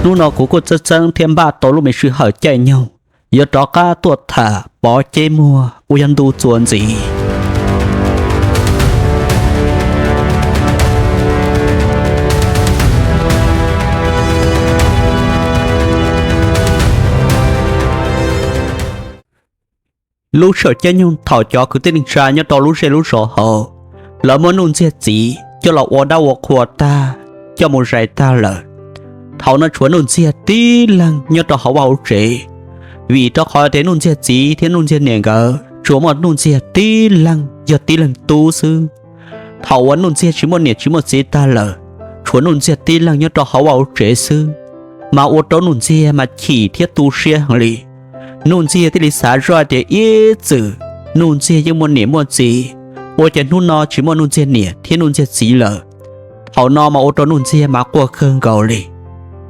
Hnub no kuv kuj txeeb txeeb thiab npaj tau lub me sij hawm caij nyoog yuav rov qab tuaj tham Pov Ceb Muag uas yog ntu txuas ntxiv. Lub sij hawm caij nyoog thaum cov kwv tij neej tsa nyob rau lub zej lub zos hauv, lawv muab Nuj Ntxiag txiv coj los ua dab ua qhua tag, coj mus zais tag lawm. Thaum no tshuav Nuj Ntxiag tib leeg nyob rau hauv vaj hauv tsev, vim rau qhov tias Nuj Ntxiag txiv thiab Nuj Ntxiag niam nkawd tsuas muaj Nuj Ntxiag tib leeg yog tib leeg tub xwb. Thaum uas Nuj Ntxiag tsis muaj niam tsis muaj txiv tag lawm, tshuav Nuj Ntxiag tib leeg nyob rau hauv vaj hauv tsev xwb, mas ua rau Nuj Ntxiag mas chim thiab tu siab heev li. Nuj Ntxiag thiaj li xav zoj tias ib txwm Nuj Ntxiag yeej muaj niam muaj txiv, ua cas hnub no tsis muaj Nuj Ntxiag niam thiab Nuj Ntxiag txiv lawm. Thaum no mas ua rau Nuj Ntxiag mas quaj kawg nkaus li.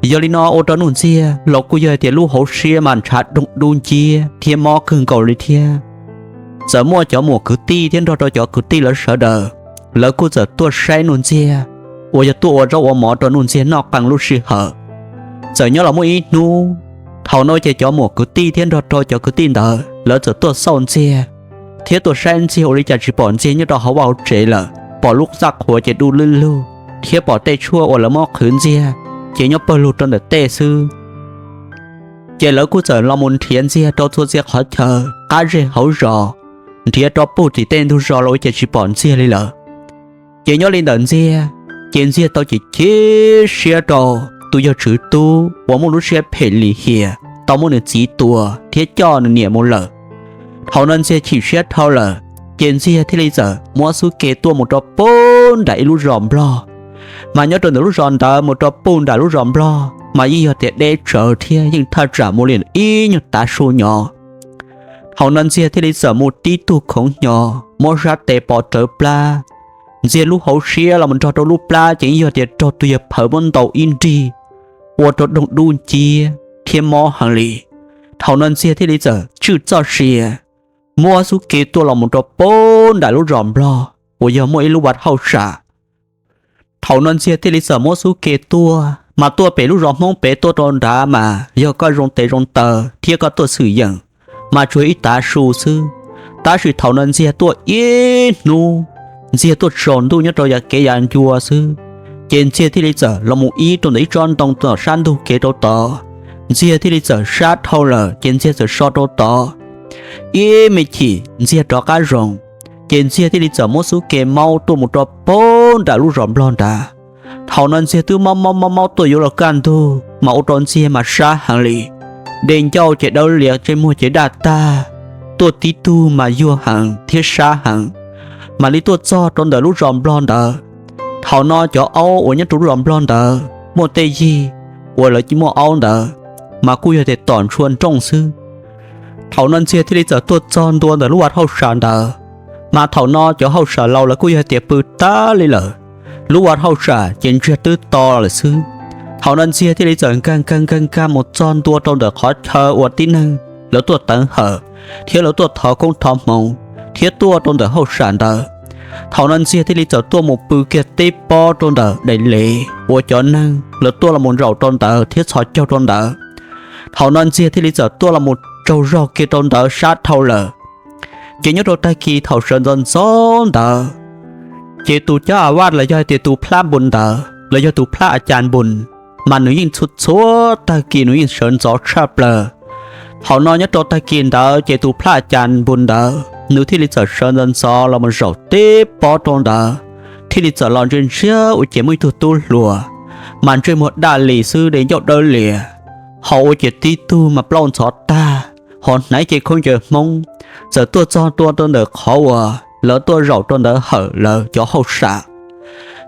Yog li no ua rau Nuj Ntxiag los kuj yog tias lub hauv siab mas ntshav doog dub nciab thiab mob kawg nkaus li thiab. Txawm muaj cov muam kwv tij thiab nrog rau cov kwv tij lawv sawv daws, lawv kuj txawm tuaj saib Nuj Ntxiag, uas yog tuaj ua zaub ua mov rau Nuj Ntxiag noj qee lub sij hawm. Txawm nyob los muaj ib hnub, thaum no ces cov muam kwv tij thiab nrog rau cov kwv tij ntawd lawv txawm tuaj xauj Ntxiag thiab tuaj saib Ntxiag ua li cas tsis pom Ntxiag nyob rau hauv vaj hauv tsev lawm, pom lub txaj qhua ces dub lwb lug, thiab pom tej tshuaj uas lawv muab qhwv Ntxiag ces nyob pawg lug rau ntawm tej xwb. Ces lawv kuj txawm los mus nrhiav Ntxiag rau txhua txhia qhov chaw qab zej hauv zos, nrhiav rau puag tim tej ntug zos los ua cas tsis pom Ntxiag li lawm. Ces nyob li ntawm Ntxiag, ces Ntxiag tau chim chim siab rau tus yawg tswv tub uas muaj lub siab phem lim hiam tau muab nws txiv tua thiab coj nws niam mus lawm. Thaum no Ntxiag chim siab dhau lawm, ces Ntxiag thiaj li txawm muab xub ke tuaj mus rau puag nram ib lub zos Nplog. Mas nyob rau ntawm lub zos ntawd mus rau puag nram lub zos Nplog mas yeej yog tias deb tsawv thiab yeej thaj tsam mus li ib nyuag tav su nyob. Thaum no Ntxiag thiaj li txawm mus tib tug khoov hnyo, muab sab tes pov rawv plab. Ntxiag lub hauv siab los mus nrog rau lub plab ces yeej yog tias raug tus yawg phawv muab ntaus ib nrig, ua rau doog dub nciab thiab mob heev li. Thaum no Ntxiag thiaj li txawm tswj txoj sia muab xub ke tuaj los mus rau puag nram lub zos Nplog uas yog muaj ib lub vaj hauj sam. Thaum no Ntxiag thiaj li txawm muab xub ke tuaj, mas tuaj pem lub zos Hmoob pem tuaj rau nrad mas yog koj zoo tes zoo taw thiab koj tuaj xwm yeem, mas tsuas ib tav su xwb. Tab sis thaum no Ntxiag tuaj ib hnub, Ntxiag tuaj tsaus ntuj nyob rau yav kev yav ncua xwb, ces Ntxiag thiaj li txawm los mus ib rau ntawm ib tsob ntoo tom sab ntug kev rau tod. Ntxiag thiaj li txawm sab dhau lawm ces Ntxiag txawm so rau tod ib me chim Ntxiag rov qab zoo, ces Ntxiag thiaj li txawm muab xub ke maub tuaj mus rau puag nram lub zos Nplog nrad. Thaum no Ntxiag twb maub maub maub maub tuaj yuav luag kaj ntug mas ua rau Ntxiag mas sab heev li. Dej ncauj ces dawb lias, ntsej muag ces daj tag, tuaj tib tug mas yuag heev thiab sab heev. Mam li tuaj txog rau ntawm lub zos Nplog ntawd. Thaum no cov aub uas nyob rau lub zos Nplog ntawd muaj tej yig uas lawv muaj aub ntawd mas kuj yog tias tom ntshua nrooj xwb. Thaum no Ntxiag thiaj li txawm tuaj txog ntua ntawm lub vaj hauj sam ntawd, mas thaum no cov hauj sam laus lawv kuj yog tias pw tag li lawm. Lub vaj hauj sam ces ntsiag twb to lawm xwb. Thaum no Ntxiag thiaj li txawm nkag nkag nkag nkag mus txog ntua rau ntawm qhov chaw uas tib neeg lawv tuaj teev hawm thiab lawv tuaj thov koob thov hmoov thiab tuaj rau ntawm hauj sam ntawd. Thaum no Ntxiag thiaj li txawm tuaj mus pw kiag tib pob rau ntawm daim lev uas cov neeg lawv tuaj los mus zaum rau ntawd thiab txhos caug rau ntawd. Thaum no Ntxiag thiaj li txawm tuaj los mus tsaug zog kiag rau ntawd sab dhau lawm. Ces nyob rau tag kis thaum sawv ntxov ntxov ntawd, ces tus coj a vaj los yog hais tias tus plab npus ntawd los yog tus plab a cas npus, mas nws yeej txhua txhua tag kis nws yeej sawv ntxov tshaj plaws. Thaum no nyob rau tag kis ntawd ces tus plab a cas npus ntawd nws thiaj li txawm sawv ntxov ntxov los mus zaum tib pob rau ntawd, thiaj li txawm los ntsia ntsia ua ces muaj ib tug tub hluas, mas ntsej muag daj li xwb, dej ncauj dawb lias, ho ua ces tib tug mas plaub ntxhov tag, ho hnav cev khaub ncaws Hmoob, txawm tuaj txog tua rau ntawm qhov uas lawv tuaj zaum rau ntawd hawm lawv cov hauj sam.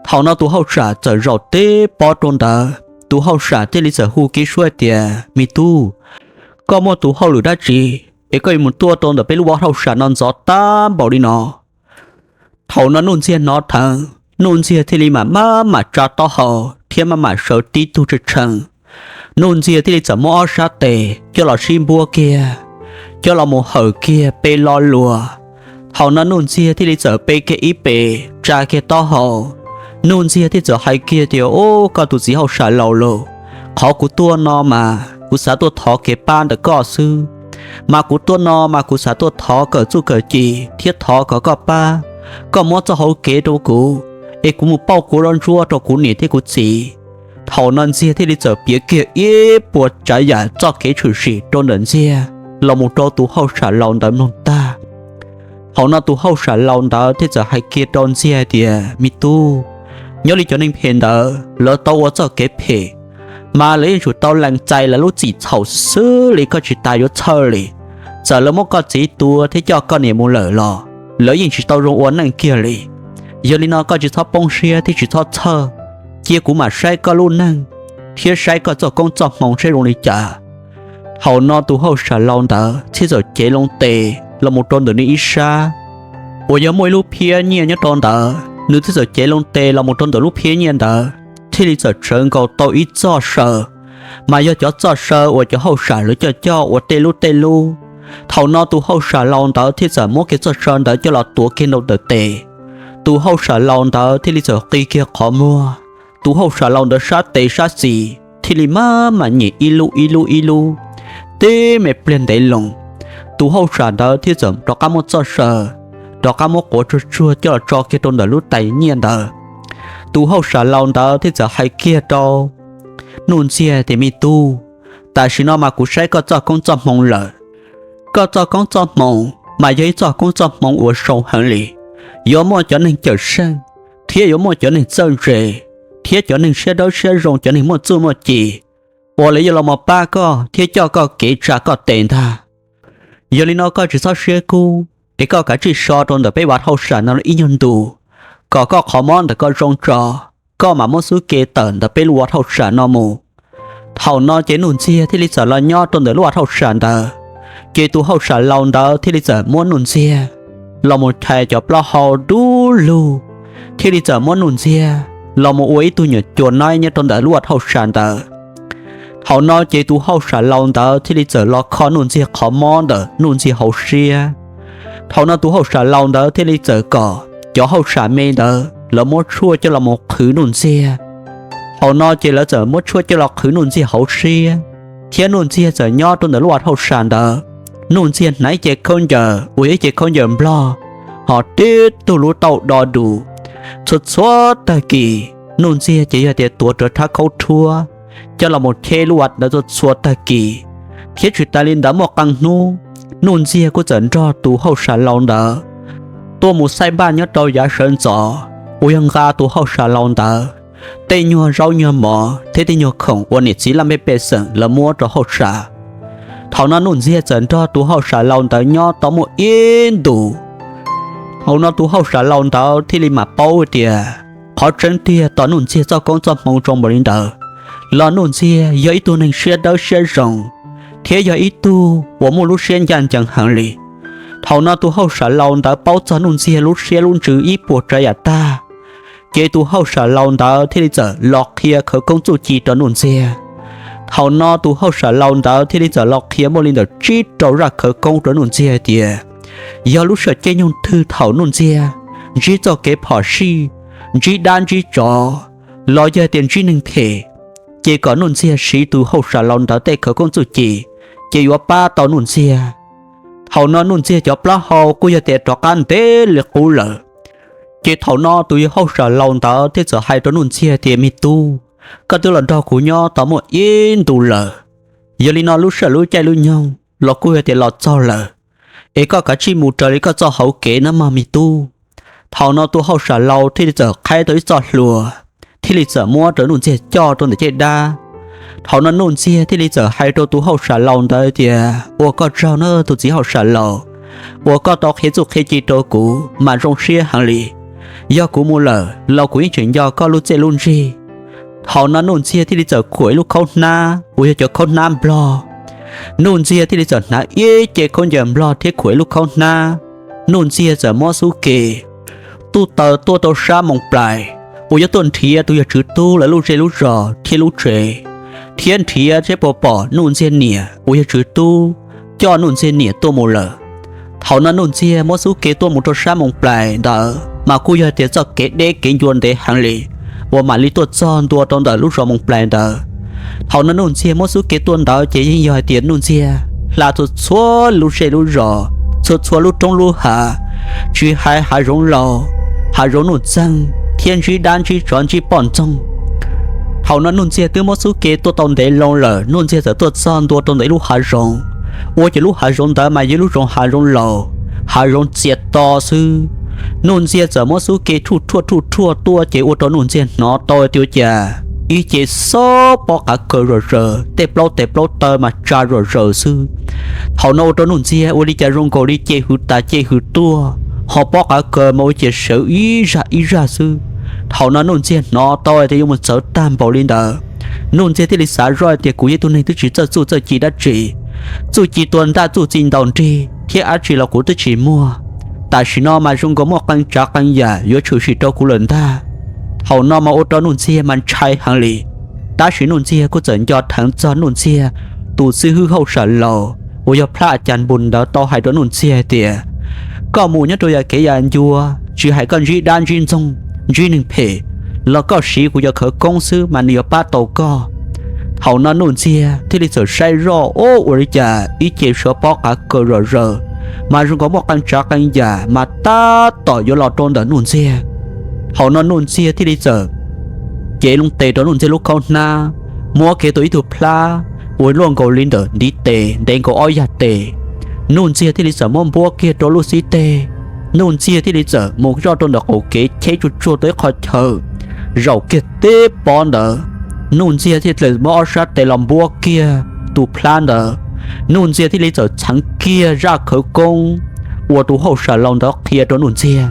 Thaum no tus hauj sam txawm zaum tib pob rau ntawd, tus hauj sam thiaj li txawm hu kiag suab tias, Me tub, koj muaj tus hauj lwm dab tsi es koj yuav mus tuaj rau ntawm peb lub vaj hauj sam no ntxov tag npaum li no? Thaum no Nuj Ntxiag hnov dheev, Nuj Ntxiag thiaj li mam maj mam tsa taub hau thiab maj mam sawv tib tug tshee tshee. Nuj Ntxiag thiaj li txawm muab ob sab tes coj los sib npuab kiag, coj los mus hawm kiag pe lo lus. Thaum no Nuj Ntxiag thiaj li txawm pe kiag ib pe, tsa kiag taub hau. Nuj Ntxiag thiaj txawm hais kiag tias, Ub, koj tus txiv hauj sam laus lauj, Qhov kuv tuaj no mas kuv xav tuaj thov kev pab ntawm koj xwb. Mas kuv tuaj no mas kuv xav tuaj thov kawm txuj kawm ci thiab thov kom koj pab, koj muab txoj hauv kev rau kuv, es kuv mus pauj kuv lub ntsuab rau kuv niam thiab kuv txiv. Thaum no Ntxiag thiaj li txawm piav kiag ib puas tsav yam txoj kev tshwm sim rau ntawm Ntxiag los mus rau tus hauj sam laus ntawd mloog tag. Thaum no tus hauj sam laus ntawd thiaj txawm hais kiag rau Ntxiag hais tias, Me tub, nyob li cov neeg phem ntawd lawv tau ua txoj kev phem, mas lawv yeej tsum tau lees txais lawv lub txim txhaum xwb li, koj tsis tas yuav txhawj li. Txawm lawv muab koj txiv tua thiab coj koj niam mus lawm los lawv yeej tsis tau zoo ua neej kiag li. Yog li no koj tsis txhob poob siab thiab tsis txhob txhawj, cia kuv mam saib koj lub neej thiab saib koj txoj koob txoj hmoov saib zoo li cas. Thaum no tus hauj sam laus ntawd thiaj txawm cev loo tes los mus rau ntawm nws ib sab uas yog muaj ib lub phiab nyiaj nyob rau ntawd, nws thiaj txawm cev loo tes los mus rau ntawm lub phiab nyiaj ntawd, thiaj li txawm tsawv nkaus tau ib txoj saw, mas yog cov txoj saw uas cov hauj sam lawv coj coj ua tej lub tej lub. Thaum no tus hauj sam laus ntawd thiaj txawm muab kiag txoj saw ntawd coj los tuav kiag rau ntawm tes. Tus hauj sam laus ntawd thiaj li txawm qi kiag qhov muag, tus hauj sam laus ntawd sab tes sab xis thiaj li maj mam nyem ib lub ib lub ib lub, tib me pliag ntev loo, tus hauj sam ntawd thiaj txawm rov qab muab txoj saw rov qab muab quav tsuag tsuag coj los tso kiag rau ntawm lub tais nyiaj ntawd. Tus hauj sam laus ntawd thiaj txawm hais kiag rau Nuj Ntxiag tias, Me tub, tam sim no mas kuv saib koj txoj koob txoj hmoov lawm. Koj txoj koob txoj hmoov mas yog ib txoj koob txoj hmoov uas zoo heev li, yuav muaj cov neeg cawm seej, thiab yuav muaj cov neeg txawj ntse, thiab cov neeg siab dawb siab zoo, cov neeg muaj txuj muaj ci, uas lawv yuav los mus pab koj thiab coj koj kev tsa koj tes ntag. Yog li no koj tsis txhob siab kub, es koj kav tsij so rau ntawm peb vaj hauj sam no ib nyuag ntu, kom koj qhov mob ntawm koj zoo tso, koj mam muab xub ke tawm ntawm peb lub vaj hauj sam no mus. Thaum no ces Nuj Ntxiag thiaj li txawm los nyob rau ntawm lub vaj hauj sam ntawd, ces tus hauj sam laus ntawd thiaj li txawm muab Nuj Ntxiag los mus chais cov plaub hau dub lug, thiaj li txawm muab Nuj Ntxiag los mus ua ib tug nyuam cua naib nyob rau ntawm lub vaj hauj sam ntawd. Thaum no ces tus hauj sam laus ntawd thiaj li txawm los kho Nuj Ntxiag qhov mob ntawm Nuj Ntxiag hauv siab. Thaum no tus hauj sam laus ntawd thiaj li txawm kom cov hauj sam me ntawd lawv muab tshuaj coj los mus qhwv Nuj Ntxiag. Thaum no ces lawv txawm muab tshuaj coj los qhwv Nuj Ntxiag hauv siab, thiab Nuj Ntxiag txawm nyob rau ntawm lub vaj hauj sam ntawd. Nuj Ntxiag hnav ib ce khaub ncaws uas yog ib ce khaub ncaws nplog, ho tib tug lub taub do dus. Txhua txhua tag kis Nuj Ntxiag ces yog tias tuav rawv rhab khaub rhuab coj los mus cheb lub vaj ntawd txhua txhua tag kis, thiab tsis tas li ntawd muaj qee hnub Nuj Ntxiag kuj txawm nrog tus hauj sam laus ntawd tuaj mus xaib npaj nyob rau yav sawv ntxov uas yog nqa tus hauj sam laus ntawd tej nyuag zaub nyuag mov thiab tej nyuag khoom uas niam txiv laj mej pej xeem lawv muab rau hauj sam. Thaum no Nuj Ntxiag txawm nrog tus hauj sam laus ntawd nyob tau muaj ib ntus. Thaum no tus hauj sam laus ntawd thiaj li mam paub tias qhov tseeb tiag tos Nuj Ntxiag txoj koob txoj hmoov zoo npaum li ntawd los Nuj Ntxiag yog ib tug neeg siab dawb siab zoo, thiab yog ib tug uas muaj lub siab ncaj ncees heev li. Thaum no tus hauj sam laus ntawd paub txog Nuj Ntxiag lub siab lub ntsws ib puas tsav yam tag, ces tus hauj sam laus ntawd thiaj li txawm los qhia khawv koob txuj ci rau Nuj Ntxiag. Thaum no tus hauj sam laus ntawd thiaj li txawm los qhia muaj li ntawm tsib rau zaj khawv koob rau Nuj Ntxiag hais tias yog lub sij hawm caij nyoog twg thaum Nuj Ntxiag ntsib txoj kev phom sij, ntsib dab ntsib tsov, los yog tias ntsib neeg phem, ces kom Nuj Ntxiag siv tus hauj sam laus ntawd tej khawv koob txuj ci, ces yuav pab tau Nuj Ntxiag. Thaum no Nuj Ntxiag cov plaub hau kuj yog tias rov qab ntev li qub lawm. Ces thaum no tus hauj sam laus ntawd thiaj txawm hais rau Nuj Ntxiag tias, Me tub, koj twb los nrog kuv nyob tau muaj ib ntus lawm, yog li no lub sij hawm lub caij lub nyoog los kuj yog tias los txog lawm, es koj kav tsij mus raws li koj txoj hauv kev nawb mog me tub. Thaum no tus hauj sam laus thiaj li txawm qhaib tau ib txoj hlua, thiaj li txawm muab rau Nuj Ntxiag coj rau ntawm caj dab. Thaum no Nuj Ntxiag thiaj li txawm hais rau tus hauj sam laus ntawd tias, Ua koj tsaug nawb tus txiv hauj sam laus, uas koj tau qhia txuj qhia ci rau kuv mas zoo siab heev li. Yog kuv mus lawm los kuv yeej tseem nco koj lub txiaj lub ntsig. Thaum no Nuj Ntxiag thiaj li txawm khuam ib lub khaub hnab uas yog cov khaub hnab nplog. Nuj Ntxiag thiaj li txawm hnav ib ce khaub ncaws nplog thiab khuam ib lub khaub hnab. Nuj Ntxiag txawm muab xub ke tuj taws tuaj rau sab Moos Plais, uas yuav tuaj nrhiav tus yawg Tswv Tub lawv lub zej lub zos thiab lub tsev, thiab nrhiav thiab puas pom Nuj Ntxiag niam uas yog Tswv Tub coj Nuj Ntxiag niam tuaj mus lawm. Thaum no Nuj Ntxiag muab xub ke tuaj mus rau sab Moos Plais ntawd mas kuj yog tias txoj kev deb kev ncua ntev heev li, uas mam li tuaj txog ntua rau ntawm lub zos Moos Plais ntawd. Thaum no Nuj Ntxiag muab xub ke tuaj ntawd ces yeej yog hais tias Nuj Ntxiag hla txhua txhua lub zej lub zos, txhua txhua lub roob lub hav, tsis hais hav zoov laus, hav zoov nuj txeeg thiab ntsib dab ntsib tsov ntsib poj ntxoog. Thaum no Nuj Ntxiag twb muab xub ke tuaj tau ntev loo lawm, Nuj Ntxiag txawm tuaj txog ntua rau ntawm ib lub hav zoov, ua ces lub hav zoov ntawd mas yog lub zoov hav zoov laus, hav zoov txias to xwb. Nuj Ntxiag txawm muab xub ke rhuj rhuaj rhuj rhuaj tuaj ces ua rau Nuj Ntxiag hnov tau tias ua cas ib ce xob pob qav kaws zom zaws, tej plaub tes plaub taw mas tsa zom zaws xwb. Thaum no ua rau Nuj Ntxiag ua li cas zoo nkaus li ce hwv tas ce hwv tuaj, ho pob qav kaws mas ua ciav sawv ib zaj ib zaj xwb. Thaum no Nuj Ntxiag hnov tau tias yuav mus txawv tag npaum li ntawd, Nuj Ntxiag thiaj li xav zoj tias kuv yog ib tug neeg twb tsis txawj txuj txawj ci dab tsi, txuj ci tua ntaj txuj ci ntaus nrig thiab dab tsi los kuv twb tsis muaj. Tam sim no mas zoo nkaus muaj qee tsav qee yam yuav tshwm sim rau kuv lawm ntag. Thaum no mas ua rau Nuj Ntxiag mas ntshai heev li. Tab sis Nuj Ntxiag kuj txawm nco dheev txog Nuj Ntxiag tus xib hwb hauj sam laus uas yog Plab A Cas Npus ntawd tau hais rau Nuj Ntxiag hais tias, koj mus nyob rau yam kev yam ncua, tsis hais koj ntsib dab ntsib ntxoog, ntsib neeg phem, los koj siv kuv cov khawv koob xwb mas nws yuav pab tau koj. Thaum no Nuj Ntxiag thiaj li txawm saib zoj, ua li cas ib ce sawv pob qav kaws zom zaws, mas zoo nkaus muaj qee tsav qee yam mas tab tom yuav los rau ntawm Nuj Ntxiag. Thaum no Nuj Ntxiag thiaj li txawm cev loo tes rau Nuj Ntxiag lub khaub hnab, muab kiag tau ib tug plab uas luaj nkaus li ntawm ntiv tes ntev nkaus ob yag tes. Nuj Ntxiag thiaj li txawm muab npuab kiag rau lub xib teg. Nuj Ntxiag thiaj li txawm mus zoj rau ntawm qaum kev cheb tsuag tsuag tau ib qho chaw, zaum kiag teb pob ntawd. Nuj Ntxiag thiaj li muab ob sab tes los npuab kiag tus plab ntawd. Nuj Ntxiag thiaj li txawm txheev kiag zaj khawv koob uas tus hauj sam laus ntawd qhia rau Nuj Ntxiag.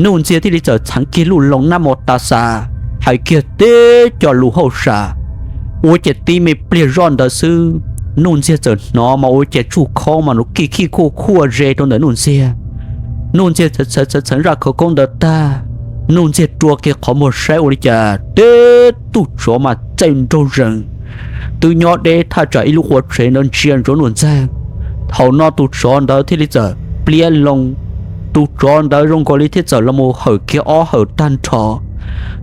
Nuj Ntxiag thiaj li txawm txheev kiag lub loo nab mo tas xas, hais kiag teb co lus hauj sam. Ua ces tib me pliag zoj ntawd xwb, Nuj Ntxiag txawm hnov mas ua ces tsuj khoob mas nws kij khij khuaj khuaj ze rau ntawm Nuj Ntxiag. Nuj Ntxiag txheev txheev zaj khawv koob ntawd tag, Nuj Ntxiag rua kiag qhov muag saib ua li cas teb tug tsov mas txaij nraug zees, twb nyob deb thaj tsam ib lub qua tsev ntawd ntsia ntsoov Nuj Ntxiag. Thaum no tus tsov ntawd thiaj li txawm pliab loo. Tus tsov ntawd zoo nkaus li thiaj txawm los mus hawm kiag ob hawm tag nrho.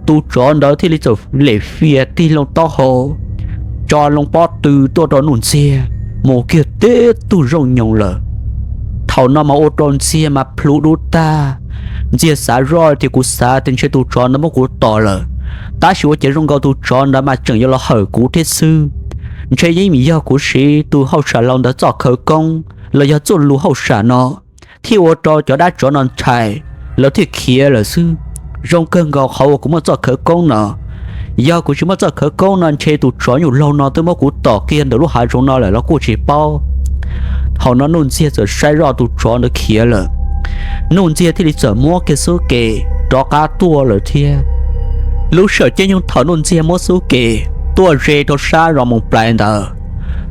Tus tsov ntawd thiaj li txawm lem fias tig loo taub hau, tso loo pob tw tuaj rau Nuj Ntxiag, mus kiag teb tug zooj nyoos lawm. Thaum no mas ua rau Ntxiag mas plhu dub tag. Ntxiag xav zoj tias kuv xav tias ntshe tus tsov ntawd muab kuv tom lawm, tab sis ua ces zoo nkaus tus tsov ntawd mas tseem yuav los hawm kuv thiab xwb. Ntshe yeej yog kuv siv tus hauj sam laus ntawd txoj khawv koob los yog txuj lus hauj sam no thiaj ua rau cov dab tsov no ntshai, lawv thiaj khiav lawm xwb. Zoo kawg nkaus qhov uas kuv muaj txoj khawv koob no. Yog kuv tsis muaj txoj khawv koob no ntshe tus tsov nyuj laug no twb muab kuv tom kiag ntawm lub hav zoov no lawm los kuj tsis paub. Thaum no Nuj Ntxiag txawm saib zoj tus tsov ntawd khiav lawm, Nuj Ntxiag thiaj li txawm muab kiag xub ke rov qab tuaj lawm thiab. Lub sij hawm caij nyoog thaum Nuj Ntxiag muab xub ke tuaj ze rau sab zos Moos Plais ntawd,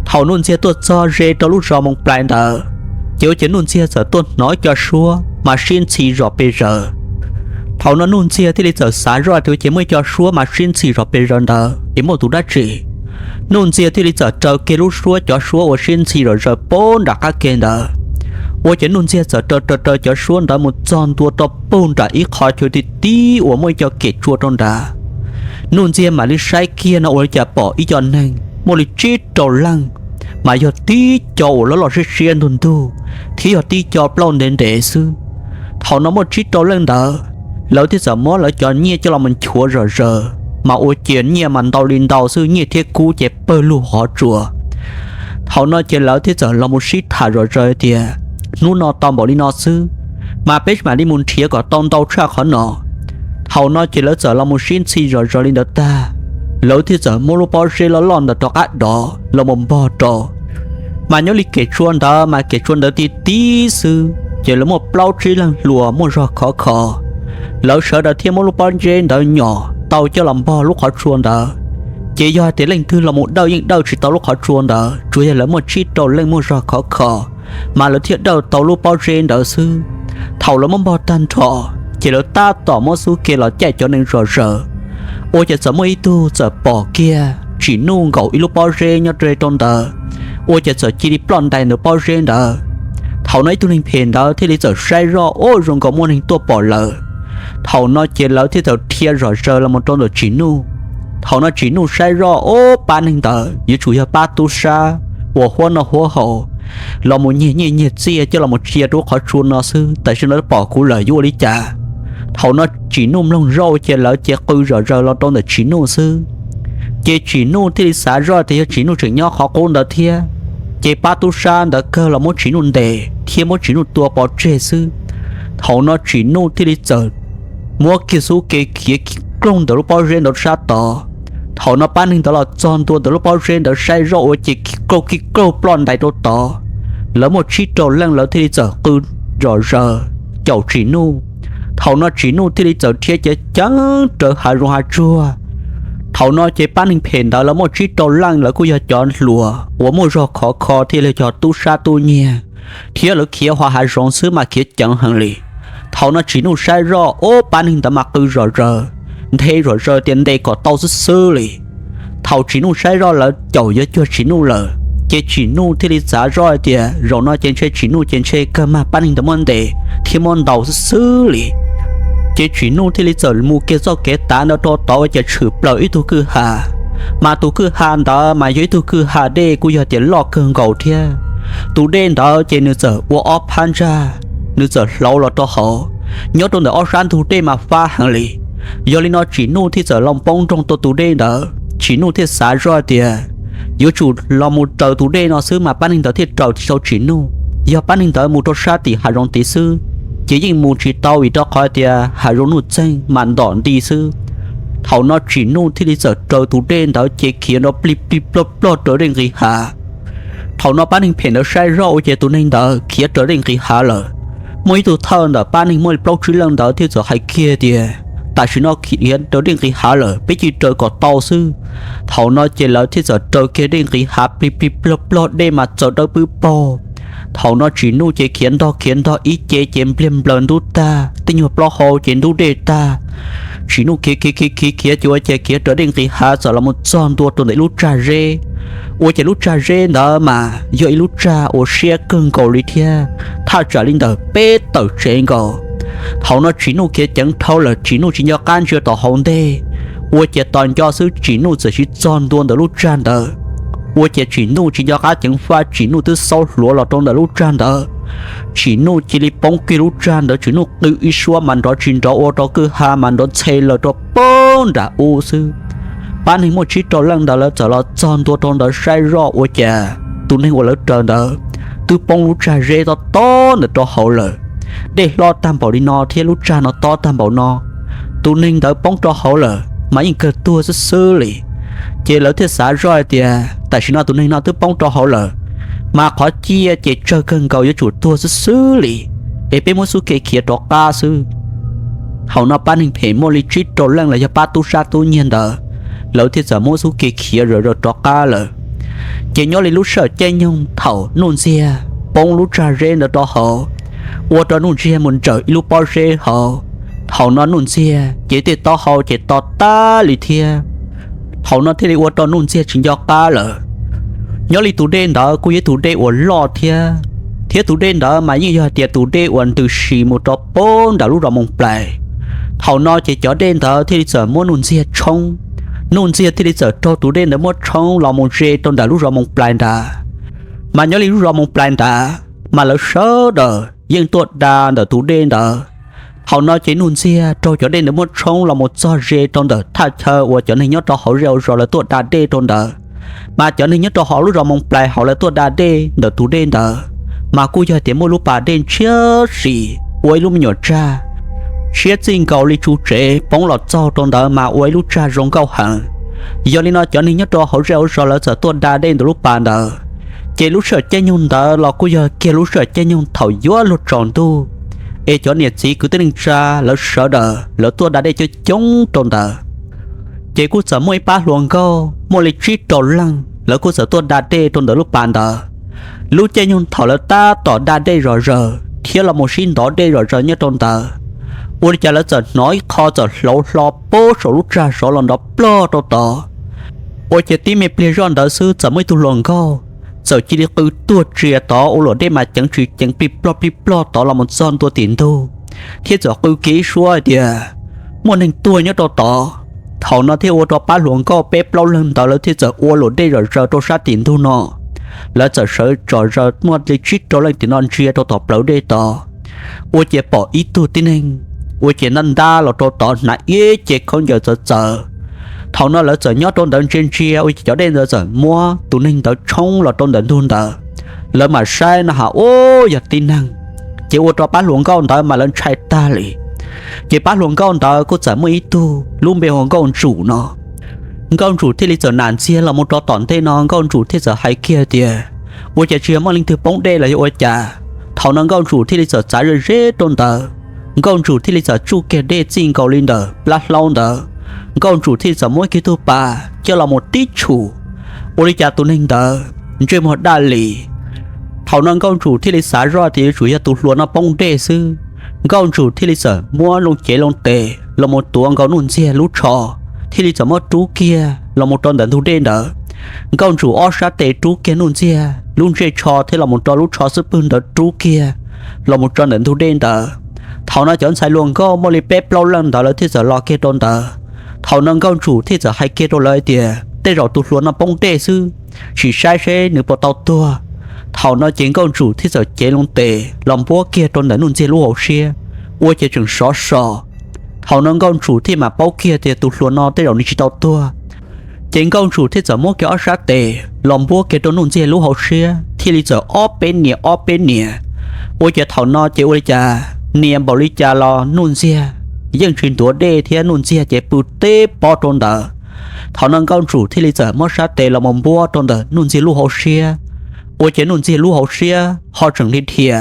thaum Nuj Ntxiag tuaj txog ze rau lub zos Moos Plais ntawd, ces ua ces Nuj Ntxiag txawm tuaj hnov ib co suab mas sib ntxhi zos pes zaws. Thaum no Nuj Ntxiag thiaj li txawm xav zoj tias ua ces muaj ib co suab mas sib ntxhi zos pes zaws ntawd es muaj tus dab tsi. Nuj Ntxiag thiaj li txawm raws kiag lub suab cov suab uas sib ntxhi zom zaws puag nram qab ke ntawd. Ua ces Nuj Ntxiag txawm raws raws raws cov suab ntawd mus txog ntua rau puag nram ib qho chaw ti tib uas muaj ib co kem tsua rau nrad. Nuj Ntxiag mam li saib kiag no ua li cas pom ib co neeg muaj li tsib rau leej, mas yog tib co uas loj loj siab siab ntug ntug, thiab yog tib co plaub ntev ntev xwb. Thaum no muaj tsib rau leej ntawd, lawv thiaj txawm muab lawv cov nyiaj coj los mus nchuav zom zaws, mas ua ciav nyiaj mas ntau li ntau xwb, nyiaj thiab kub ces pawg lug hov tsua. Thaum no ces lawv thiaj txawm los mus sib tham zom zaws tias, hnub no tau npaum li no xwb, mas peb mam li mus nrhiav kom tau ntau tshaj qhov no. Thaum no ces lawv txawm los mus sib ntxhi zom zaws li ntawd tag, lawv thiaj txawm muab lub pob zeb loj loj ntawd rov qab dov los mus npog rau. Mas nyob li kem tsua ntawd mas kem tsua ntawd ti tib xwb, ces lawv muaj plaub tsib leeg hluas muaj zog khov kho. Lawv sawv daws thiaj muab lub pob zeb ntawd nyom tau coj los npog lub qhov tsua ntawd. Ces yog hais tias leej twg los mus dawj yeej dawj tsis tau lub qhov tsua ntawd, tsuas yog lawv muaj tsib rau leej muaj zog khov kho, mas lawv thiaj dawj tau lub pob zeb ntawd xwb. Thaum lawv muab npog tag nrho, ces lawv tab tom muab xub ke los caij cov neeg zom zaws. Ua ces txawm muaj ib tug txawm pom kiag tsim nuj nkaus ib lub pob zeb nyob rau ntawd, ua ces txawm cia li ploj ntais ntawm pob zeb ntawd. Thaum no ib tug neeg phem ntawd thiaj li txawm saib zoj, ua zoo nkaus muaj neeg tuaj pom lawv. Thaum no ces lawv thiaj txawm dhia zom zaws los mus rau ntawm tsim nuj. Thaum no Tsim Nuj saib zoj, ub, pab neeg ntawd yuav tsum yog pab tub sab uas huab noj huab haus los mus nyiag nyiaj nyiag txiaj coj los mus cia rau qhov tsua no xwb, tam sim no pom kuv lawm yuav ua li cas. Thaum no Tsim Nuj mloog zoj ua ces lawv ces qw zom zaws los rau ntawm Tsim Nuj xwb. Ces Tsim Nuj thiaj li xav zoj tias yog Tsim Nuj tseem nyob qhov qub ntawd thiab, ces pab tub sab ntawd kawg los muab Tsim Nuj ntes thiab muab Tsim Nuj tua pov tseg xwb. Thaum no Tsim Nuj thiaj li txawm muab kiag xub ke khiav kig kloog ntawm lub pob zeb ntawd sab tod. Thaum no pab neeg ntawd los txog ntua ntawm lub pob zeb ntawd saib zoj ua ces kig kloog kig kloog ploj ntais rau tod. Lawv muaj tsib rau leej lawv thiaj li txawm qw zom zaws caum Tsim Nuj. Thaum no Tsim Nuj thiaj li txawm rhiab ceev ceev raws hav zoov hav tsuag. Thaum no ces pab neeg phem ntawd lawv muaj tsib rau leej lawv kuj yog cov hluas uas muaj zog khov kho thiaj li cov tub sab tub nyiag, thiab lawv khiav hauv hav zoov xwb mas khiav ceev heev li. Thaum no Tsim Nuj saib zoj, ub, pab neeg ntawd mas qw zom zaws, nthe zom zaws tias ntes kom tau xwb xwb li. Thaum Tsim Nuj saib zoj lawv caum yuav cuag Tsim Nuj lawm, ces Tsim Nuj thiaj li xav zoj hais tias zaum no ces ntshe Tsim Nuj ces ntshe kawg mag pab neeg ntawd muab ntes thiab muab ntaus xwb xwb li. Ces Tsim Nuj thiaj li txawm mus kiag txoj kev tav ntawd rau tod ua cas tshwm plaws ib tug kwj ha, mas tus kwj ha ntawd mas yog ib tug kwj ha dej kuj yog tias loj kawg nkaus thiab. Tus dej ntawd ces nws txawm ua ob phab ntsag, nws txawm hlauv los rau hauv, nyob rau ntawm ob sab ntug dej mas fab heev li. Yog li no Tsim Nuj thiaj txawm los poob nroog rau tus dej ntawd. Tsim Nuj thiaj xav zoj tias yuav tsum los mus raws tus dej no xwb mas pab neeg ntawd thiaj raws tsis tau Tsim Nuj. Yog pab neeg ntawd mus rau sab tim hav zoov tid xwb, ces yeej mus tsis tau vim rau qhov tias hav zoov nuj txeeg mas ntom nti xwb. Thaum no Tsim Nuj thiaj li txawm raws tus dej ntawd ces khiav nrov plig plig plog plog raws dej nqis hav. Thaum no pab neeg phem ntawd saib zoj ua ces tus neeg ntawd khiav raws dej nqis hav lawm. Muaj ib tug thawj ntawm pab neeg muaj li plaub tsib leej ntawd thiaj txawm hais kiag tias tam sim no khiav raws dej nqis hav lawm, peb cia li raws kom tau xwb. Thaum no ces lawv thiaj txawm raws kiag dej nqis hav plig plig plog plog dej mas txaws dawb pwb paug. Thaum no Tsim Nuj ces khiav ntog khiav ntog ib ce ces npliag nplaws ntub tag, tej nyuag plaub hau ces ntub dej tag. Tsim Nuj khiav khiav khiav khiav khiav ces ua ces khiav raws dej nqis hav txawm los mus txog ntua rau ntawm ib lub tsag zeb. Ua ces lub tsag zeb ntawd mas yog ib lub tsag uas siab kawg nkaus li thiab, thaj tsam li ntawm peb tawm tsev nkaus. Thaum no Tsim Nuj khiav ceev dhau lawm Tsim Nuj tsis nco qab ntsia tom hauv ntej, ua ces tos nco xwb Tsim Nuj txawm sim txog ntua ntawm lub tsag ntawd. Ua ces Tsim Nuj tsis nco qab ceev faj Tsim Nuj twb xaub hluav los rau ntawm lub tsag ntawd. Tsim Nuj cia li poob kiag lub tsag ntawd Tsim Nuj qw ib suab mas nrov tsis nrov ua rau kwj ha mas nrov ntxhe lawm rau poob nram ub xwb. Pab neeg muaj tsib rau leej ntawd lawv txawm los txog ntua rau ntawd saib zoj ua cas tus neeg uas lawv raws ntawd twb poob lub tsag zeb tob tob ntawm rau hauv lawm. Dej hlob tag npaum li no thiab lub tsag no tob tag npaum no, tus neeg ntawd poob rau hauv lawm mas yeej kawg tuag xwb xwb li. Ces lawv thiaj xav zoj hais tias tam sim no tus neeg no twb poob rau hauv lawm, mas qhov ciaj ces tsawg kawg nkaus yuav tsum tuag xwb xwb li, es peb muab xub ke khiav rov qab xwb. Thaum no pab neeg phem muaj li tsib rau leej los yog pab tub sab tub nyiag ntawd, lawv thiaj txawm muab xub ke khiav zom zaws rov qab lawm. Ces nyob li lub sij hawm caij nyoog thaum Nuj Ntxiag poob lub tsag zeb ntawd rau hauv, ua rau Nuj Ntxiag mus ntsawm ib lub pob zeb hauv. Thaum no Nuj Ntxiag ces tej taub hau ces to tag li thiab. Thaum no thiaj li ua rau Nuj Ntxiag tsis nco qab lawm. Nyob li tus dej ntawd kuj yog tus dej uas loj thiab, thiab tus dej ntawd mas yeej yog hais tias tus dej uas ntws si mus rau poob nram lub zos Moos Plais. Thaum no ces cov dej ntawd thiaj li txawm muab Nuj Ntxiag tshoob. Nuj Ntxiag thiaj li txawm raug tus dej ntawd muab tshoob los mus ze rau nram lub zos Moos Plais nrad. Mas nyob li lub zos Moos Plais nrad, mas lawv sawv daws yeej tuaj da ntawm tus dej ntawd. Thaum no ces Nuj Ntxiag raug cov dej ntawd muab tshoob los mus txog ze rau ntawm thaj chaw uas cov neeg nyob rau hauv zej hauv zos lawv tuaj da dej rau ntawd. Mas cov neeg nyob rau hauv lub zos Moos Plais hauv lawv tuaj da dej ntawm tus dej ntawd, mas kuj yog tias muaj lub pas dej ntshiab si ua ib lub me nyuam tsag, siab txij nkaus li tsu tsev poob los txog rau ntawd mas ua ib lub tsag zoo nkauj heev. Yog li no cov neeg nyob rau hauv zej hauv zos lawv txawm tuaj da dej ntawm lub pas ntawd. Ces lub sij hawm caij nyoog ntawd los kuj yog kiag lub sij hawm caij nyoog thaum yuav luag tsaus ntuj, es cov niam txiv kwv tij neej tsa lawv sawv daws lawv tuaj da dej coob coob rau ntawd. Ces kuj txawm muaj ib pab hluas nkauj muaj li tsib rau leej lawv kuj txawm tuaj da dej rau ntawm lub pas ntawd. Lub caij nyoog thaum lawv tab tom da dej zom zaws thiab los mus sib ntov dej zom zaws nyob rau ntawd, ua li cas lawv txawm hnov ib qho txawm hlauv hlo poob saum lub tsag sov los nrov plog rau tod. Ua ces tib me pliag zoj ntawd xwb txawm muaj ib tug hluas nkauj txawm cia li qw tuag tsia tod ua luam dej mas ceev tsis ceev plig plog plig plog tod los mus txog ntua tim ntug, thiab txawm qw kiag ib suab hais tias, muaj neeg tuag nyob rau tod. Thaum no thiaj ua rau pab hluas nkauj peb plaub leeg ntawd lawv thiaj txawm ua luam dej zom zaws rau sab tim ntug no. Lawv txawm sawv tsom zaws muaj li tsib rau leej tim no ntsia rau tom plawv dej tod, ua ces pom ib tug tib neeg ua ces ntab ntab los rau tod hnav ib ce khaub ncaws txawv txawv. Thaum no lawv txawm nyob rau ntawd ntsia ntsia ua ces cov dej ntawd txawm muab tus neeg ntawd tshoob los rau ntawm ntug ntawd. Lawv mam saib no has ub yog tib neeg, ces ua rau pab hluas nkauj ntawd mas lawv ntshai tag li. Ces pab hluas nkauj ntawd kuj txawm muaj ib tug lub npe hu Nkauj Ntsum no. Nkauj Ntsum thiaj li txawm nam ntxiag los mus rau tom ntej no, Nkauj Ntsum thiaj txawm hais kiag tias, ua cas tsis yog muaj leej twg poob dej los yog ua cas? Thaum no Nkauj Ntsum thiaj li txawm txav ze ze rau ntawd. Nkauj Ntsum thiaj li txawm tsuj kiag dej txij nkaus li ntawm plab hlaub ntawd. Nkauj Ntsum thiaj li txawm muab kiag tug pas coj los mus tib tshum, ua li cas tus neeg ntawd ntsej muag daj li. Thaum no Nkauj Ntsum thiaj li xav zoj tias yuav tsum yog tus hluas no poob dej xwb. Nkauj Ntsum thiaj li txawm muab loo cev loo tes los mus tuav nkaus Nuj Ntxiag lub tsho, thiaj li txawm muab rub kiag los mus rau ntawm ntug dej ntawd. Nkauj Ntsum ob sab tes rub kiag Nuj Ntxiag lub ntsej tsho thiab los mus rau lub tsho xub pwg ntawd rub kiag los mus rau ntawm ntug dej ntawd. Thaum no cov ntxhais hluas nkauj muaj li peb plaub leej ntawd lawv thiaj txawm los kiag rau ntawd. Thaum no Nkauj Ntsum thiaj txawm hais kiag rau lawv tias tej zaum tus hluas no poob dej xwb, sim saib seb nws puas tau tuag. Thaum no ces Nkauj Ntsum thiaj txawm cev loo tes los npuab kiag rau ntawm Nuj Ntxiag lub hauv siab, ua ces tseem sov so. Thaum no Nkauj Ntsum thiaj mam paub kiag tias tus hluas no tej zaum nws tsis tau tuag. Ces Nkauj Ntsum thiaj txawm muab kiag ob sab tes los npuab kiag rau Nuj Ntxiag lub hauv siab thiaj li txawm ob peb nias ob peb nias. Ua ces thaum no ces ua li cas nias npaum li cas los Nuj Ntxiag yeej tsis ntuav dej thiab Nuj Ntxiag ces pw teb pob rau ntawd. Thaum no Nkauj Ntsum thiaj li txawm muab sab tes los mus npuab rau ntawm Nuj Ntxiag lub hauv siab, ua ces Nuj Ntxiag lub hauv siab ho tseem li dhia,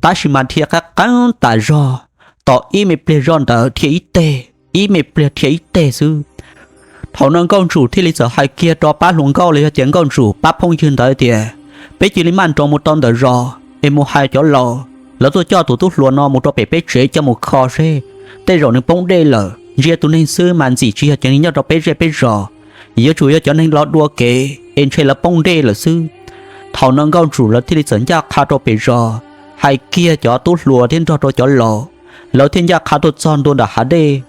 tab sis mas dhia qab qeeb tas zog, tom ib me pliag zoj ntawd dhia ib teg, ib me pliag dhia ib teg xwb. Thaum no Nkauj Ntsum thiaj li txawm hais kiag rau pab hluas nkauj los yog tias Nkauj Ntsum pab phooj ywg ntawd tias, peb cia li maj nroos mus rau ntawm zos es mus hais cov laus lawv tuaj coj tus tub hluas no mus rau pem peb tsev coj mus kho seb, tej zaum nws poob dej lawm, ntsia tus neeg xwb mas ntxim tsis yog cov neeg nyob rau peb zej peb zos, yuav tsum yog cov neeg los dua kev es ntshe lawv poob dej lawm xwb. Thaum no Nkauj Ntsum lawv thiaj li txawm ncaj qha rau pem zos, hais kiag cov tub hluas thiab nrog rau cov laus, lawv thiaj ncaj qha tuaj txog ntua nram hav dej.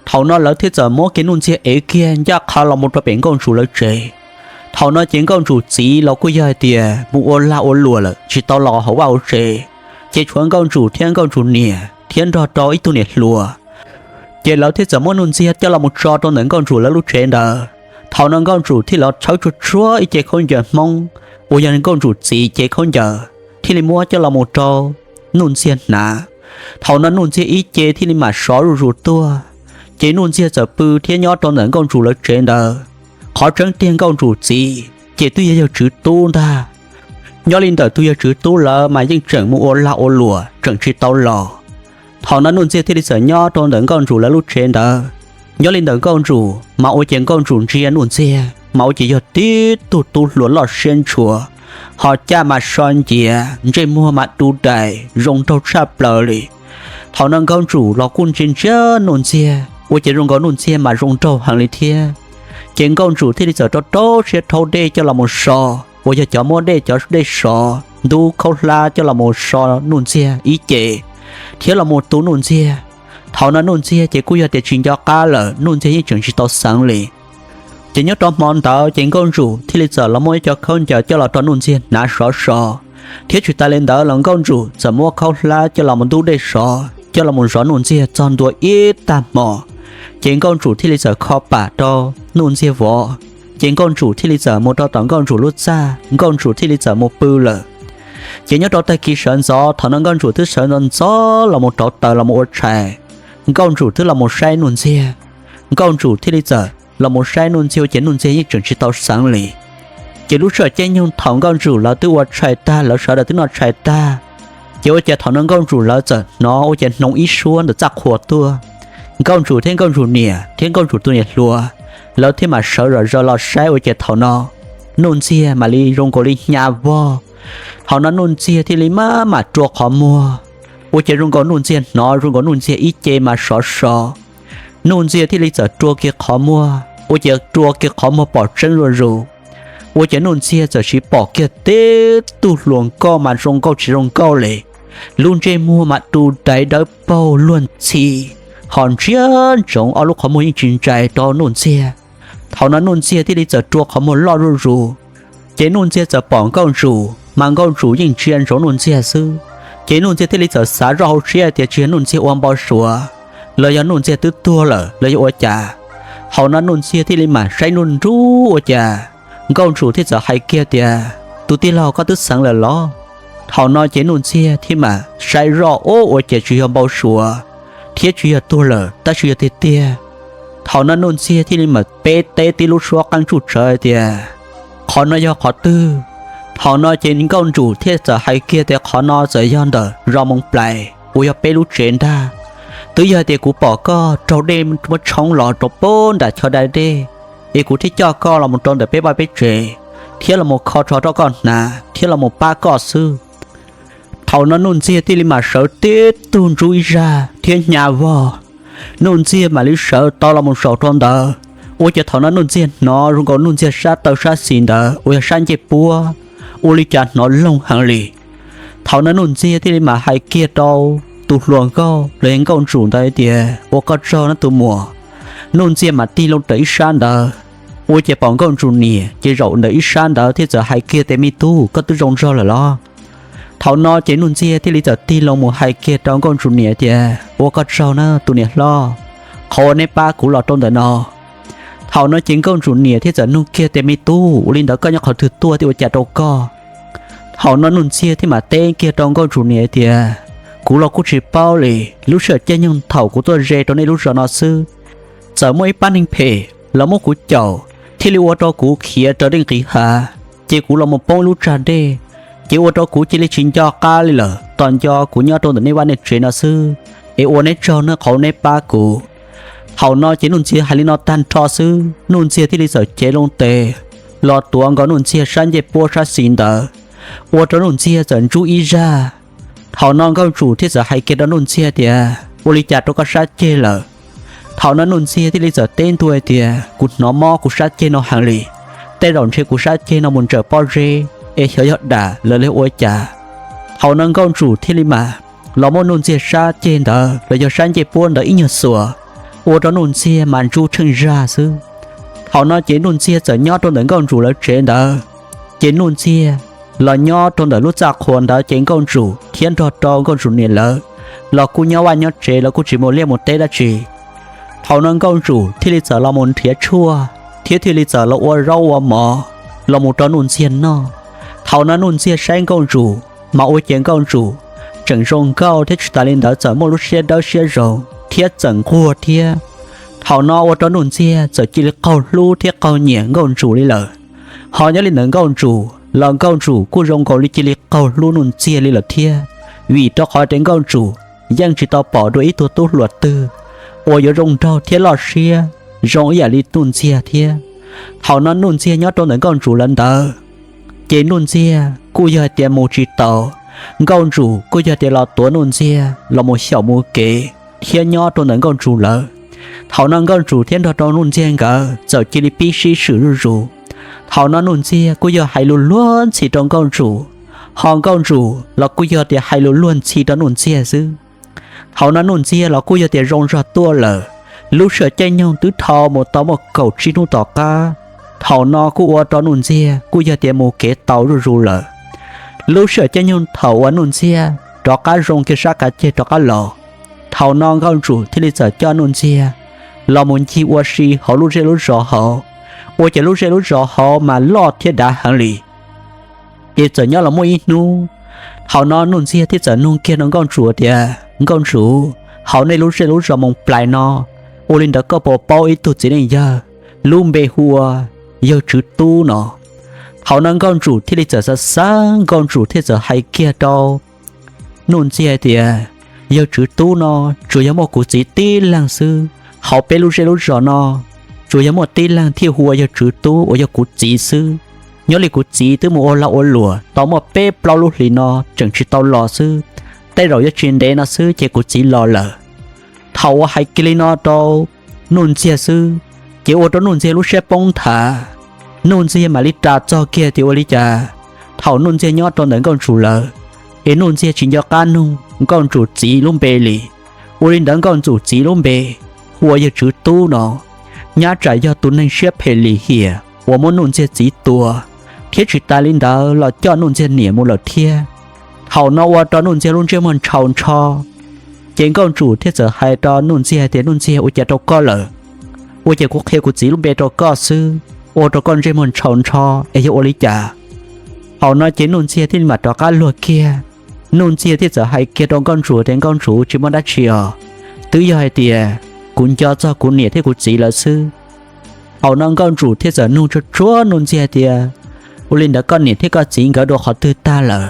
Thaum no lawv thiaj txawm muab kiag Nuj Ntxiag ev kiag ncaj qha los mus rau pem Nkauj Ntsum lawv tsev. Thaum no ces Nkauj Ntsum txiv los kuj yog hais tias mus ua lag ua luam lawm tsis tau los hauv vaj hauv tsev, ces tshuav Nkauj Ntsum thiab Nkauj Ntsum niam thiab nrog rau ib tug niam hluas. Ces lawv thiaj txawm muab Nuj Ntxiag coj los mus tso rau ntawm Nkauj Ntsum lawv lub tsev ntawd. Thaum no Nkauj Ntsum thiaj los tshawb tsuag tsuag ib ce khaub ncaws Hmoob uas yog Nkauj Ntsum txiv cev khaub ncaws thiaj li muab coj los mus rau Nuj Ntxiag hnav. Thaum no Nuj Ntxiag ib ce thiaj li mam sov zuj zus tuaj. Ces Nuj Ntxiag txawm pw thiab nyob rau ntawm Nkauj Ntsum lawv tsev ntawd. Qhov tseeb tiag Nkauj Ntsum txiv ces twb yog yawg Tswv Tub ntag. Nyob li ntawm tus yawg Tswv Tub lawv mas yeej tseem mus ua lag ua luam tseem tsis tau los. Thaum no Nuj Ntxiag thiaj li txawm nyob rau ntawm Nkauj Ntsum lawv lub tsev ntawd. Nyob li ntawm Nkauj Ntsum mas ua ces Nkauj Ntsum ntsia Nuj Ntxiag mas ua ces yog tib tug tub hluas loj siab ntshua, ho caj mas so nciav, ntsej muag mas du dais zoo nraug tshaj plaws li. Thaum no Nkauj Ntsum los kuj ntsia ntsia Nuj Ntxiag ua ces zoo nkaus Nuj Ntxiag mas zoo nraug heev li thiab. Ces Nkauj Ntsum thiaj li txawm rau rau siab rhaub dej coj los mus so, uas yog cov muab dej cov dej sov ntub khaub hlab coj los mus so Nuj Ntxiag ib ce, thiab los mus tu Nuj Ntxiag. Thaum no Nuj Ntxiag ces kuj yog tias tsis nco qab lawm, Nuj Ntxiag yeej tseem tsis tau xeev li. Ces nyob rau hmo ntawd ces Nkauj Ntsum thiaj li txawm los muab ib co khaub ncaws coj los rau Nuj Ntxiag hnav sov so, thiab tsis tas li ntawd los Nkauj Ntsum txawm muab khaub hlab coj los mus ntub dej sov coj los mus zov Nuj Ntxiag txog ntua ib tag hmo. Ces Nkauj Ntsum thiaj li txawm kho pam rau Nuj Ntxiag vov. Ces Nkauj Ntsum thiaj li txawm mus rau tom Nkauj Ntsum lub txaj, Nkauj Ntsum thiaj li txawm mus pw lawm. Ces nyob rau tag kis sawv ntxov, thaum no Nkauj Ntsum twb sawv ntxov ntxov los mus rauv taws los mus ua tshais, Nkauj Ntsum twb los mus saib Nuj Ntxiag. Nkauj Ntsum thiaj li txawm los mus saib Nuj Ntxiag ua ces Nuj Ntxiag yeej tseem tsis tau xeev li. Ces lub sij hawm caij nyoog thaum Nkauj Ntsum lawv twb ua tshais tag, lawv sawv daws twb noj tshais tag, ces ua ces thaum no Nkauj Ntsum lawv txawm hnov ua ces hnoos ib suab ntawm txaj qhua tuaj. Nkauj Ntsum thiab Nkauj Ntsum niam thiab Nkauj Ntsum tus niam hluas, lawv thiaj mam sawv zom zaws los saib ua ces thaum no Nuj Ntxiag mam li zoo nkaus li hnyav vog. Thaum no Nuj Ntxiag thiaj li maj mam rua qhov muag, ua ces zoo nkaus Nuj Ntxiag hnov zoo nkaus Nuj Ntxiag ib ce mas sov so. Nuj Ntxiag thiaj li txawm rua kiag qhov muag, ua ces rua kiag qhov muag pom tseeb zuj zus. Ua ces Nuj Ntxiag txawm siv pom kiag tib tug hluas nkauj mas zoo nkauj tsis zoo nkauj li, lub ntsej muag mas du daiv dawb paug luag ntxhi, ho ntsia ntsoov ob lub qhov muag yeej tsis ntsais rau Nuj Ntxiag. Thaum no Nuj Ntxiag thiaj li txawm rua qhov muag loj zuj zus, ces Nuj Ntxiag txawm pom Nkauj Ntsum, mas Nkauj Ntsum yeej ntsia ntsoov Nuj Ntxiag xwb. Ces Nuj Ntxiag thiaj li txawm xav zoj hauv siab tias tsis yog Nuj Ntxiag ua npau suav, los yog Nuj Ntxiag twb tuag lawm los yog ua cas. Thaum no Nuj Ntxiag thiaj li mam saib nruj nruj ua cas Nkauj Ntsum thiaj txawm hais kiag tias, tus tij laug, koj twb xeev lawm los? Thaum no ces Nuj Ntxiag thiaj mam saib zoj, ub, ua cas tsis yog npau suav thiab tsis yog tuag lawm, tab sis yog tiag tiag. Thaum no Nuj Ntxiag thiaj li mam peb teb tib lub suab qeeb tsuj tsawv tias, qhov no yog qhov twg? Thaum no ces Nkauj Ntsum thiaj txawm hais kiag tias, qhov no txawm yog ntawm zos Moos Plais uas yog peb lub tsev ntag. Twb yog tias kuv pom koj raug dej muab tshoob los rau pem nram chaw da dej, es kuv thiaj coj koj los mus rau ntawm peb vaj peb tsev, thiab los mus kho rho rau koj hnav thiab los mus pab koj xwb. Thaum no Nuj Ntxiag thiaj li mam sawv tib tug ntsub ib zaj thiab hnyav vog. Nuj Ntxiag mam li sawv tau los mus zaum rau ntawd, ua cas thaum no Nuj Ntxiag hnov zoo nkaus Nuj Ntxiag sab taw sab xis ntawd uas yog sab ncej puab, ua li cas hnov loog heev li. Thaum no Nuj Ntxiag thiaj li mam hais kiag rau tus hluas nkauj los yog Nkauj Ntsum ntawd tias, ua koj tsaug nawb tus muam. Nuj Ntxiag mam tig loo raws ib sab ntawd, ua cas pom Nkauj Ntsum niam ces zaum ntawm ib sab ntawd thiaj txawm hais kiag tias, me tub, koj twb zoo nraug lawm los? Thaum no ces Nuj Ntxiag thiaj li txawm tig loo mus hais kiag rau Nkauj Ntsum niam tias, ua koj tsaug na tus niam hlob, qhov uas neb pab kuv los rau ntawm no. Thaum no ces Nkauj Ntsum niam thiaj txawm nug kiag tias, me tub, ua li ntawd koj nyob qhov twg tuaj thiab ua cas rau koj? Thaum no Nuj Ntxiag thiaj mam teb kiag rau Nkauj Ntsum niam tias, kuv los kuj tsis paub li, lub sij hawm caij nyoog thaum kuv tuaj ze rau nej lub zos no xwb, txawm muaj ib pab neeg phem los muab kuv caum, thiaj li ua rau kuv khiav raws dej nqis hav, ces kuv los mus poob ib lub tsag dej, ces ua rau kuv cia li tsis nco qab li lawm, tos nco kuv nyob rau ntawm nej vaj nej tsev no xwb, es ua neb tsaug nawb qhov uas neb pab kuv. Thaum no ces Nuj Ntxiag hais li no tag nrho xwb, Nuj Ntxiag thiaj li txawm cev loo tes los tuav nkaus Nuj Ntxiag sab ncej puab sab xis ntawd, ua rau Nuj Ntxiag txawm ntsub ib zaj. Thaum no Nkauj Ntsum thiaj txawm hais kiag rau Nuj Ntxiag tias, ua li cas rau koj sab ceg lawm? Thaum no Nuj Ntxiag thiaj li txawm teb ntua tias, kuv hnov mob kuv sab ceg no heev li, tej zaum ntshe kuv sab ceg no mus ntsawm pob zeb es xyov yog dam lawv li ua cas. Thaum no Nkauj Ntsum thiaj li mam los muab Nuj Ntxiag sab ceg ntawd los yog sab ncej puab ntawd ib nyuag xuas, ua rau Nuj Ntxiag mas ntsub tsheej zaj xwb. Thaum no ces Nuj Ntxiag txawm nyob rau ntawm Nkauj Ntsum lawv tsev ntawd, ces Nuj Ntxiag los nyob rau ntawm lub txaj qhua ntawd ces Nkauj Ntsum thiab nrog rau Nkauj Ntsum niam lawv los kuj nyob vaj nyob tsev los kuj tsis mus liaj mus teb dab tsi. Thaum no Nkauj Ntsum thiaj li txawm los mus nrhiav tshuaj thiab thiaj li txawm los ua zaub ua mov los mus rau Nuj Ntxiag noj. Thaum no Nuj Ntxiag saib Nkauj Ntsum mas ua cas Nkauj Ntsum tseem zoo nkauj thiab tsis tas li ntawd txawm muaj lub siab dawb siab zoo thiab txawm nquag thiab. Thaum no ua rau Nuj Ntxiag txawm cia li qaug hlub thiab qaug nyiam Nkauj Ntsum li lawm. Ho nyob li ntawd Nkauj Ntsum los Nkauj Ntsum kuj zoo nkaus li cia li qaug hlub Nuj Ntxiag li lawm thiab, vim rau qhov tias Nkauj Ntsum yeej tsis tau pom dua ib tug tub hluas twg uas yuav zoo nraug thiab loj siab zoo ib yam li Nuj Ntxiag thiab. Thaum no Nuj Ntxiag nyob rau ntawm Nkauj Ntsum lawv ntawd, ces Nuj Ntxiag kuj yog hais tias mus tsis tau, Nkauj Ntsum kuj yog tias los tuav Nuj Ntxiag los mus xyaum mus kev thiab nyob rau ntawm Nkauj Ntsum lawv. Thaum no Nkauj Ntsum thiab nrog rau Nuj Ntxiag nkawd txawm cia li pib sib swm zuj zus. Thaum no Nuj Ntxiag kuj yog hais lus luag ntxhi rau Nkauj Ntsum, ho Nkauj Ntsum los kuj yog tias hais lus luag ntxhi rau Nuj Ntxiag xwb. Thaum no Nuj Ntxiag los kuj yog tias zoo zog tuaj lawm. Lub sij hawm caij nyoog twb dhau mus tau muaj kaum tsib hnub tom qab. Thaum no kuj ua rau Nuj Ntxiag kuj yog tias mus kev tau zuj zus lawm. Lub sij hawm caij nyoog thaum uas Nuj Ntxiag rov qab zoo kiag sab qav ceg rov qab los, thaum no Nkauj Ntsum thiaj li txawm coj Nuj Ntxiag los mus ncig ua si hauv lub zej lub zos hauv, ua ces lub zej lub zos hauv mas loj thiab dav heev li. Ces txawm nyob los muaj ib hnub, thaum no Nuj Ntxiag thiaj txawm nug kiag rau Nkauj Ntsum tias, Nkauj Ntsum, hauv nej lub zej lub zos Moos Plais no, ua li ntawd koj puas paub ib tug txiv neej yawg lub npe hu ua Yawg Tswv Tub no? Thaum no Nkauj Ntsum thiaj li txawm xav xav, Nkauj Ntsum thiaj txawm hais kiag rau Nuj Ntxiag tias, Yawg Tswv Tub no tsuas yog muaj kuv txiv tib leeg xwb. Hauv peb lub zej lub zos no tsuas yog muaj tib leeg thiaj hu ua Yawg Tswv Tub uas yog kuv txiv xwb. Nyob li kuv txiv twb mus ua lag ua luam tau muaj peb plaub lub hlis no tseem tsis tau los xwb, tej zaum yuav tsis ntev no xwb ces kuv txiv los lawm. Thaum uas hais kiag li no rau Nuj Ntxiag xwb, ces ua rau Nuj Ntxiag lub siab poob nthav. Nuj Ntxiag mam li ras txog kiag tias ua li cas thaum Nuj Ntxiag nyob rau ntawm Nkauj Ntsum lawv, es Nuj Ntxiag tsis nco qab nug Nkauj Ntsum txiv lub npe li. Ua li ntawd Nkauj Ntsum txiv lub npe hu ua Yawg Tswv Tub no, nyab tsam yog tus neeg siab phem lim hiam uas muab Nuj Ntxiag txiv tua, thiab tsis tas li ntawd los coj Nuj Ntxiag niam mus lawm thiab. Thaum no ua rau Nuj Ntxiag lub ntsej muag ntshau ntsho, ces Nkauj Ntsum thiaj txawm hais rau Nuj Ntxiag tias, Nuj Ntxiag, ua cas rau koj lawm? Ua cas kuv qhia kuv txiv lub npe rau koj xwb, ua rau koj ntsej muag ntshau ntsho es yog ua li cas? Thaum no ces Nuj Ntxiag thiaj li mam rov qab luag kiag. Nuj Ntxiag thiaj txawm hais kiag rau Nkauj Ntsum tias, Nkauj Ntsum, tsis muaj dab tsi os, twb yog hais tias kuv nco txog kuv niam thiab kuv txiv lawm xwb. Thaum no Nkauj Ntsum thiaj txawm nug tsuag tsuag Nuj Ntxiag tias, Ua li ntawd koj niam thiab koj txiv nkawd dua qhov twg tag lawm?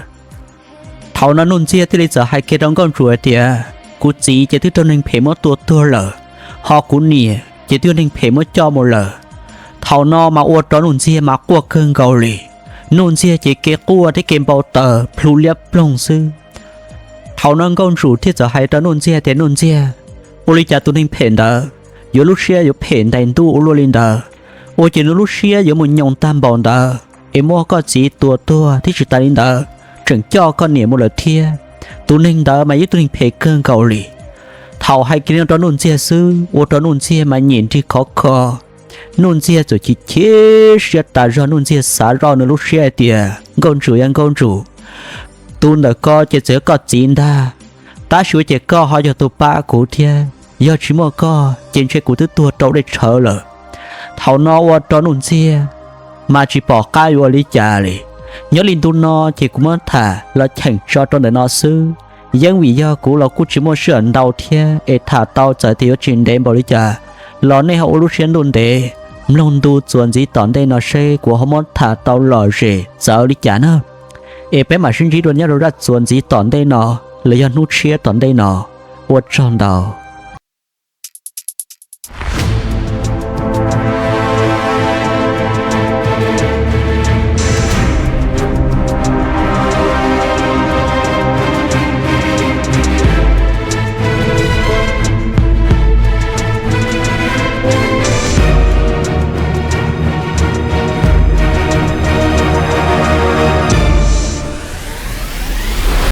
Thaum no Nuj Ntxiag thiaj li txawm hais kiag rau Nkauj Ntsum hais tias, Kuv txiv ces twb raug neeg phem muab tua tuag lawm, ho kuv niam ces twb raug neeg phem muab coj mus lawm. Thaum no mas ua rau Nuj Ntxiag mas quaj kawg nkaus li. Nuj Ntxiag ces kev quaj thiab kev npau taws plhu liab ploog xwb. Thaum no Nkauj Ntsum thiaj txawm hais rau Nuj Ntxiag tias, Nuj Ntxiag, ua li cas tus neeg phem ntawd yuav lub siab yuav phem ntais ntuj ua luaj li ntawd? Ua cas nws lub siab yuav mus nyoos tag npaum ntawd es muab koj txiv tua tuag thiab tsis tas li ntawd tseem coj koj niam mus lawm thiab? Tus neeg ntawd mas yog ib tug neeg phem kawg nkaus li. Thaum hais kiag li no rau Nuj Ntxiag xwb ua rau Nuj Ntxiag mas nyiam nrig khov kho. Nuj Ntxiag txawm chim chim siab tas zog, Nuj Ntxiag xav zoj nws lub siab hais tias, Nkauj Ntsum, yog Nkauj Ntsum, tus ntawm ko ces txawm yog koj txiv ntag, tab sis ua cas koj ho yog tus pab kuv thiab? Yog tsis muaj koj ces ntshe kuv twb tuag rau dej tshawv lawm. Thaum no ua rau Nuj Ntxiag mas tsis pom qab yuav ua li cas li. Nyob li ntu no ces kuv muab tham los cheem tso rau ntawm no xwb. Yeej vim yog kuv los kuj tsis muaj sij hawm ntau thiab es tham tau txawm tias yuav tsis ntev npaum li cas los nej ho ua lub siab ntuj ntev mloog ntu txuas ntxiv tom ntej no seb kuv ho muab tham tau lom zem txawv li cas na. Es peb mam sib ntsib dua nyob rau zaj txuas ntxiv tom ntej no los yog hnub tshiab tom ntej no. Ua tsaug ntau.